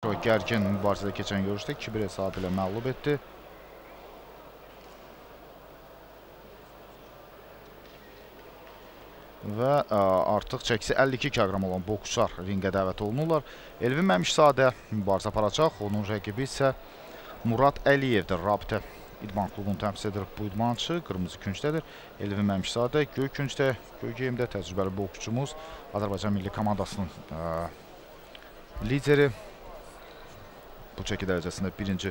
O gərgin mübarizədə keçən görüşdə 2-1 hesabı ilə məğlub etdi. Və artıq çəkisi 52 kq olan boksçular ringə dəvət olunurlar. Elvin Məmişzadə mübarizə aparacaq. Onun rəqibi isə Murad Əliyevdir. Rabitə İdman klubunu təmsil edir bu idmançı. Qırmızı küncdədir. Elvin Məmişzadə göy küncdə, göy geyimdə təcrübəli boksçumuz. Azərbaycan milli komandasının lideri. Bu çəki dərəcəsində birinci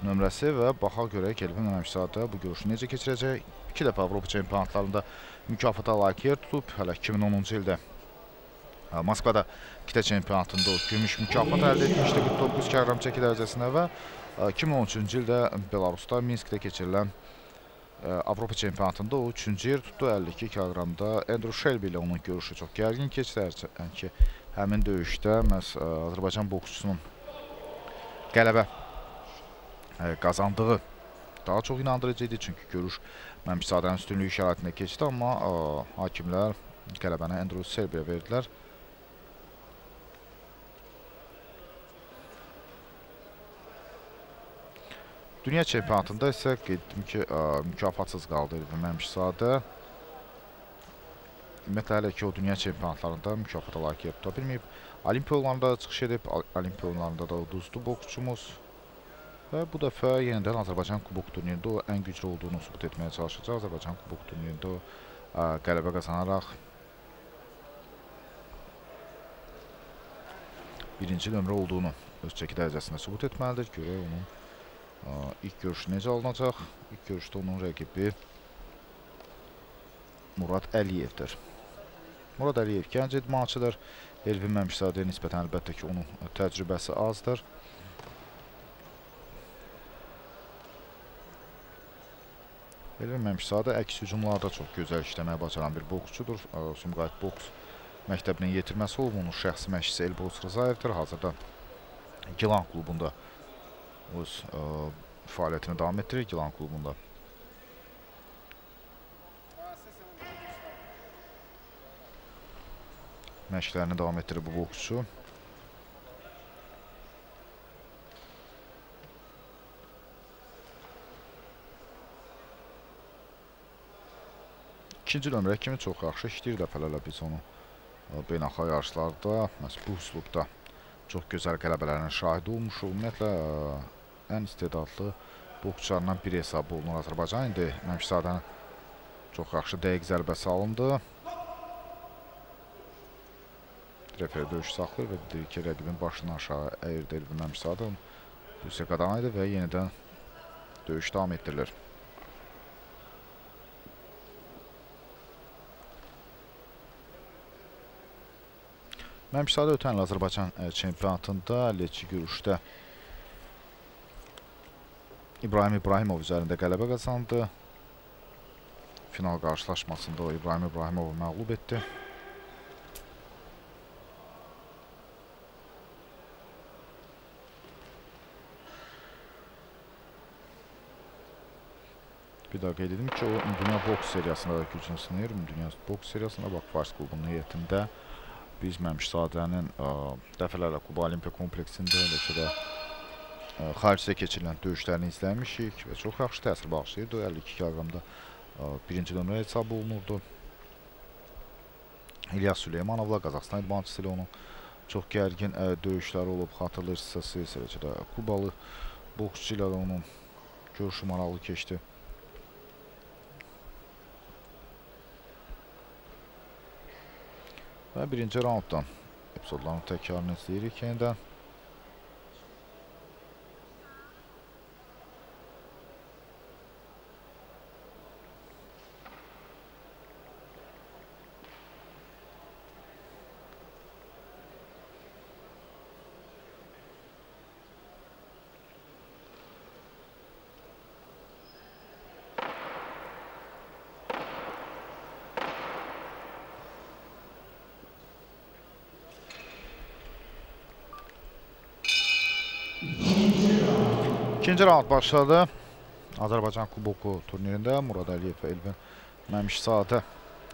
nömrəsi və baxa görək Elvin Məmişzadə bu görüşü necə keçirəcək. 2 dəfə Avropa çempionatlarında mükafata layiq yer tutub. Hələ 2010-cu ildə Moskvada qitə çempionatında o gümüş mükafat əldə etmişdi 49 kg çəki dərəcəsində və 2013-cü ildə Belarusda Minskdə keçirilən Avropa çempionatında o 3-cü yer tutdu 52 kq-da. Andrew Shelby ilə onun görüşü çox gərgin keçdi. Hərçənd ki, həmin döyüşdə məhz Azərbaycan boksçusunun qələbə qazandığı daha çox inandırıcı idi. Çünki görüş Məmişzadənin üstünlüyü şəraitində keçdi, amma hakimlər qələbəni Andrew Shelby'yə verdilər. Dünya çempionatında isə qeyd etdim ki, mükafatsız qaldı Elvin Məmişzadə. Ümumiyyətlə, hələ ki, o dünya çempionatlarında mükafata layiq yer tuta bilməyib. Olimpiya oyunlarında çıxış edib, Olimpiya oyunlarında da uduzdu boksçumuz. Və bu dəfə yenidən Azərbaycan Kubok turnirində o ən güclü olduğunu sübut etməyə çalışacaq. Azərbaycan Kubok turnirində o qələbə qazanaraq birinci nömrə olduğunu öz çəki dərəcəsində sübut etməlidir. Görək onun ilk görüşü necə alınacaq? İlk görüşdə onun rəqibi Murad Əliyevdir. Murad Əliyev gənc idmançıdır. Elvin Məmişzadəyə nisbətən əlbəttə ki, onun təcrübəsi azdır. Elvin Məmişzadə əks hücumlarda çox gözəl işləməyə bacaran bir boksçudur. Sumqayıt boks məktəbinin yetirməsi olub. Onun şəxsi məşqçisi Elbrus Rızayevdir. Hazırda Gilan klubunda öz fəaliyyətini davam etdirir Gilan klubunda. Məşqlərini davam etdirir bu boksçu. İkinci nömrə kimi çox yaxşı işləyir. Dəfələrlə biz onu beynəlxalq yarışlarda, məhz bu üslubda çox gözəl qələbələrin şahidi olmuşuq. Ümumiyyətlə, ən istedadlı boksçularından biri hesab olunur Azərbaycan. İndi Məmişzadənin çox yaxşı dəqiq zərbəsi alındı. Referi döyüşü saxlayır və bildirir ki, rəqibin başını aşağı əyirdi Elvin Məmişzadə. Bu isə qadan idi və yenidən döyüş davam etdirilir. Məmişzadə ötən il Azərbaycan çempionatında 52 görüşdə İbrahim İbrahimov üzərində qələbə qazandı. Final qarşılaşmasında o İbrahim İbrahimovu məğlub etdi. Bir daha qeyd edim ki, o Dünya boks seriyasında da gücünü sınayır. Dünya boks seriyasında Bakı Fars klubunun heyətində biz Məmişzadənin dəfələrlə Kuba Olimpiya kompleksində, eləcə də xaricdə keçirilən döyüşlərini izləmişik və çox yaxşı təsir bağışlayırdı. 52 kq-da birinci nömrə hesab olunurdu. İlyas Süleymanovla, Qazaxıstan idmançısı ilə onun çox gərgin döyüşləri olub. Xatırlayırsınızsa siz, eləcə də Kubalı boksçu ilə də onun görüşü maraqlı keçdi. Və birinci raunddan epizodların təkrarını izləyirik yenidən. İkinci raund başladı. Azərbaycan Kuboku turnirində Murad Əliyev və Elvin Məmişzadə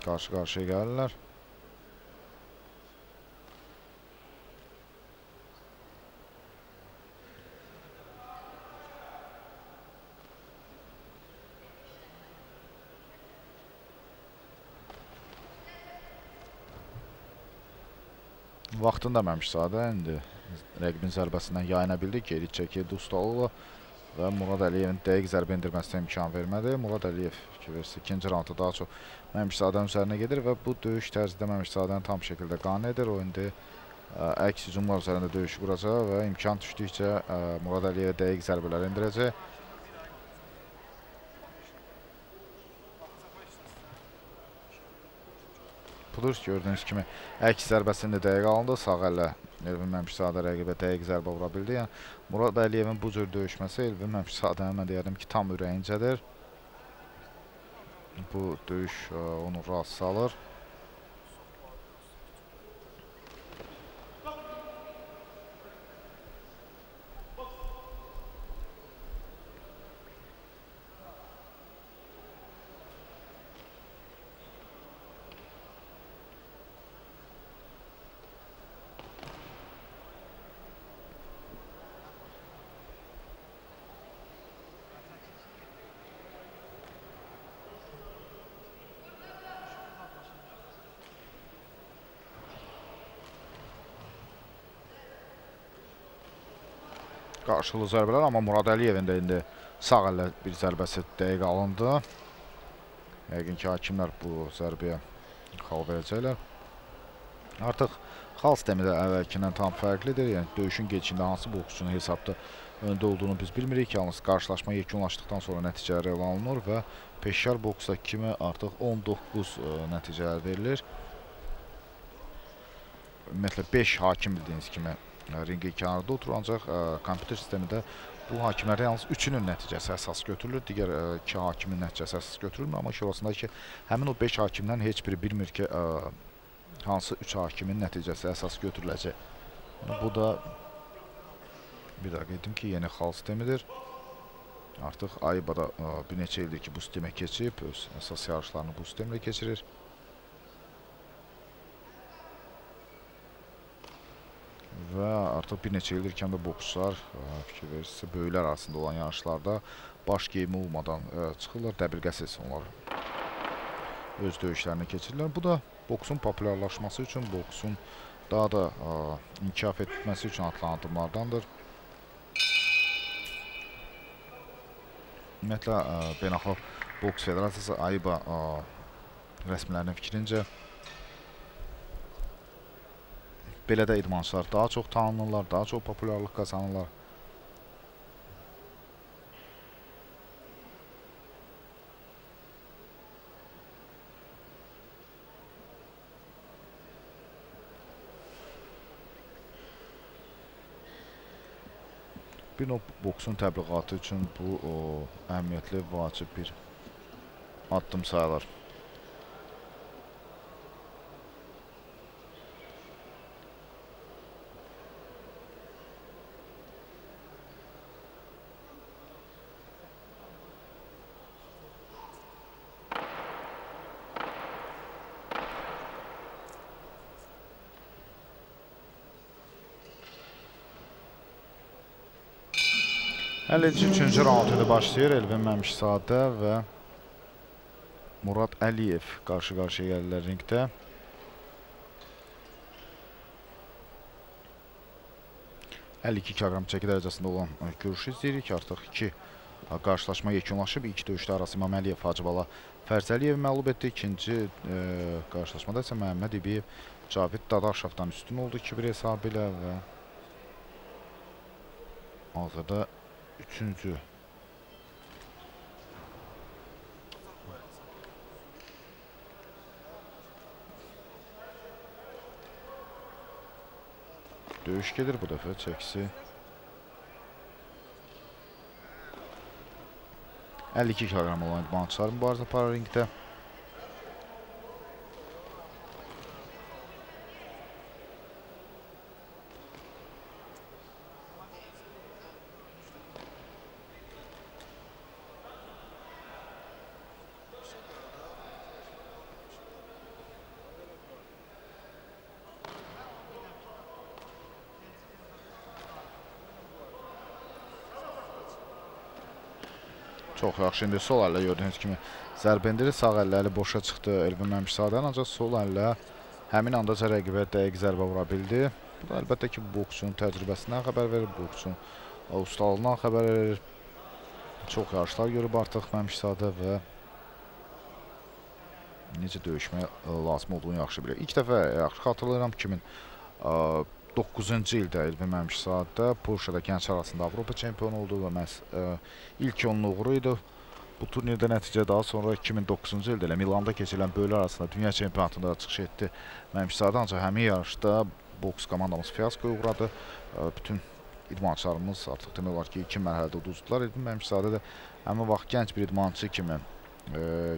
qarşı-qarşıya gəlirlər. Vaxtında Məmişzadə indi rəqibin zərbəsindən yayına bildi. Geri çəkildi ustalıqla və Murad Əliyevin dəqiq zərbə endirməsinə imkan vermədi. Murad Əliyev fikir verirsə, ikinci raundda daha çox Məmişzadənin üzərinə gedir və bu döyüş tərzində Məmişzadəni tam şəkildə qane edir. O indi əks hücumlar üzərində döyüş quracaq və imkan düşdükcə Murad Əliyevə dəqiq zərbələr endirəcək. Budur, gördüyünüz kimi əks zərbəsində dəqiq alındı. Sağ əllə Elvin Məmişzadə rəqibə dəqiq zərbə vura bildi. Yəni, Murad Əliyevin bu cür döyüşməsi Elvin Məmişzadənin, mən deyərdim ki, tam ürəyincədir. Bu döyüş onu razı salır. Qarşılı zərbələr, amma Murad Əliyevin də indi sağ əllə bir zərbəsi dəqiq alındı. Yəqin ki, hakimlər bu zərbəyə xal verəcəklər. Artıq xal sistemi də əvvəlkindən tam fərqlidir. Yəni, döyüşün gedişində hansı boksçunun hesabda öndə olduğunu biz bilmirik. Yalnız qarşılaşma yekunlaşdıqdan sonra nəticələr elan olunur və peşkar boksda kimi artıq 19 nəticələr verilir. Ümumiyyətlə, 5 hakim bildiyiniz kimi ringin kənarında oturur, ancaq kompüter sistemində bu hakimlərdə yalnız 3-ünün nəticəsi əsas götürülür, digər 2 hakimin nəticəsi əsas götürülmür, amma iş orasında ki, həmin o 5 hakimdən heç biri bilmir ki, hansı 3 hakimin nəticəsi əsas götürüləcək. Yəni, bu da, bir daha qeyd edim ki, yeni xal sistemidir. Artıq AIBA-da bir neçə ildir ki, bu sistemə keçib, öz əsas yarışlarını bu sistemlə keçirir. Və artıq bir neçə ildir ki, həm də boksçular, fikir verirsinizsə, böyüklər arasında olan yarışlarda baş geyimi olmadan çıxırlar, dəbilqəsiz onlar öz döyüşlərini keçirirlər. Bu da boksun populyarlaşması üçün, boksun daha da inkişaf etməsi üçün atılan addımlardandır. Ümumiyyətlə, Beynəlxalq Boks Federasiyası AIBA rəsmilərinin fikrincə, belə də idmançılar daha çox tanınırlar, daha çox populyarlıq qazanırlar. Bir növ boksun təbliğatı üçün bu əhəmiyyətli, vacib bir addım sayılır. Həll edici üçüncü raund ilə başlayır. Elvin Məmişzadə və Murad Əliyev qarşı-qarşıya gəlirlər ringdə. ...52 kiloqram çəki dərəcəsində olan görüşü izləyirik. Artıq iki qarşılaşma yekunlaşıb. İlk döyüşdə arası İmam Əliyev Hacıbala Fərzəliyev məğlub etdi. İkinci qarşılaşmada isə Məhəmməd İbiyev Cavid Dadaşovdan üstün oldu 2-1 hesabı ilə və hazırda üçüncü döyüş gedir bu dəfə çəkisi 52 kiloqram olan idmançılar mübarizə aparır ringdə. Çox yaxşı, indi sol əllə gördüyünüz kimi zərbə endirir. Sağ əllə əli boşa çıxdı Elvin Məmişzadənin, ancaq sol əllə Həmin andaca rəqibə dəqiq zərbə vura bildi. Bu da əlbəttə ki, boksçunun təcrübəsindən xəbər verir, boksçunun ustalığından xəbər verir. Çox yarışlar görüb artıq Məmişzadə və necə döyüşməyə lazım olduğunu yaxşı bilir. İlk dəfə yaxşı xatırlayıram 2009-cu ildə Elvin Məmişzadə Polşada gənc arasında Avropa çempionu oldu və məhz ilk onun uğuru idi. Bu turnirdə nəticə daha sonra 2009-cu ildə elə Milanda keçirilən böyüklər arasında dünya çempionatında çıxış etdi Məmişzadə, ancaq həmin yarışda boks komandamız fiyaskoya uğradı. Bütün idmançılarımız artıq demək olar ki, iki mərhələdə uduzdular. Elvin Məmişzadə də həmin vaxt gənc bir idmançı kimi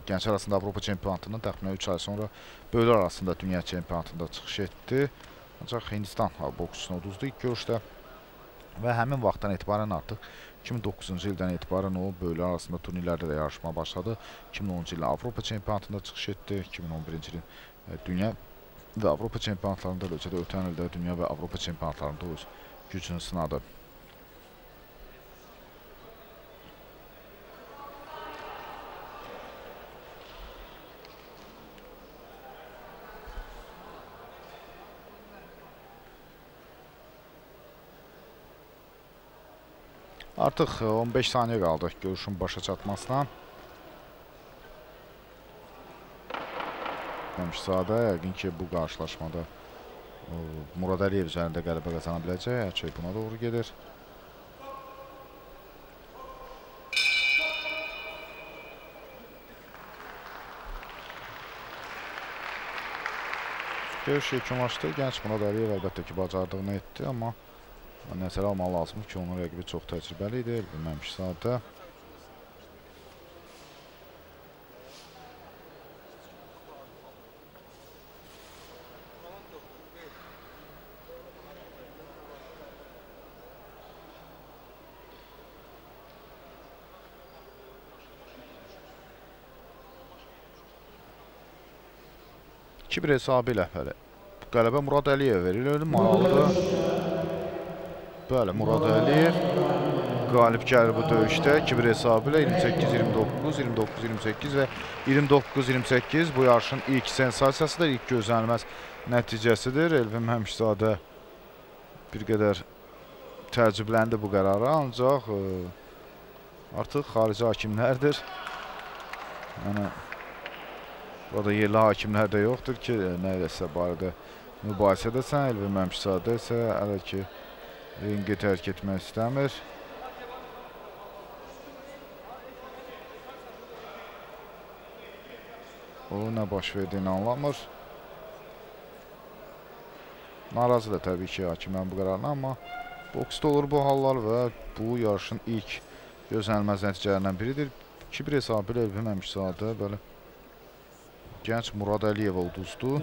gənc arasında Avropa çempionatından təxminən 3 ay sonra böyüklər arasında dünya çempionatında çıxış etdi. Ancaq Hindistan boksçusunu uduzdu ilk görüşdə və həmin vaxtdan etibarən artıq 2009-cu ildən etibarən o böyüklər arasında turnirlərdə də yarışmağa başladı. 2010-cu ildə Avropa çempionatında çıxış etdi. 2011-ci ilin dünya və Avropa çempionatlarında, eləcə də ötən ildə dünya və Avropa çempionatlarında öz gücünü sınadı. Artıq 15 saniyə qaldı görüşün başa çatmasına. Məmişzadə yəqin ki, bu qarşılaşmada Murad Əliyev üzərində qələbə qazana biləcək. Hər şey buna doğru gedir. Görüş yekunlaşdı. Gənc Murad Əliyev əlbəttə ki, bacardığını etdi, amma nəzərə almaq lazımdır ki, onun rəqibi çox təcrübəli idi, Elvin Məmişzadə. İki bir hesabı ilə bəli, qələbə Murad Əliyev verilir, maraqlıdır. Bəli, Murad Əliyev qalib gəlir bu döyüşdə. 2-1 hesabı ilə 28-29, 29-28 və 29-28 bu yarışın ilk sensasiyasıdır, ilk gözlənilməz nəticəsidir. Elvin Məmişzadə bir qədər təəccübləndi bu qərara, ancaq artıq xarici hakimlərdir. Yəni, burada yerli hakimlər də yoxdur ki, nə eləsə barədə mübahisə edəsən. Elvin Məmişzadə isə hələ ki ringi tərk etmək istəmir. O, nə baş verdiyini anlamır. Narazı da təbii ki, hakimlərin bu qərarına, amma boksda olur bu hallar və bu yarışın ilk gözlənilməz nəticələrindən biridir. 2-1 hesabı ilə Elvin Məmişzadə belə gənc Murad Əliyevə uduzdu.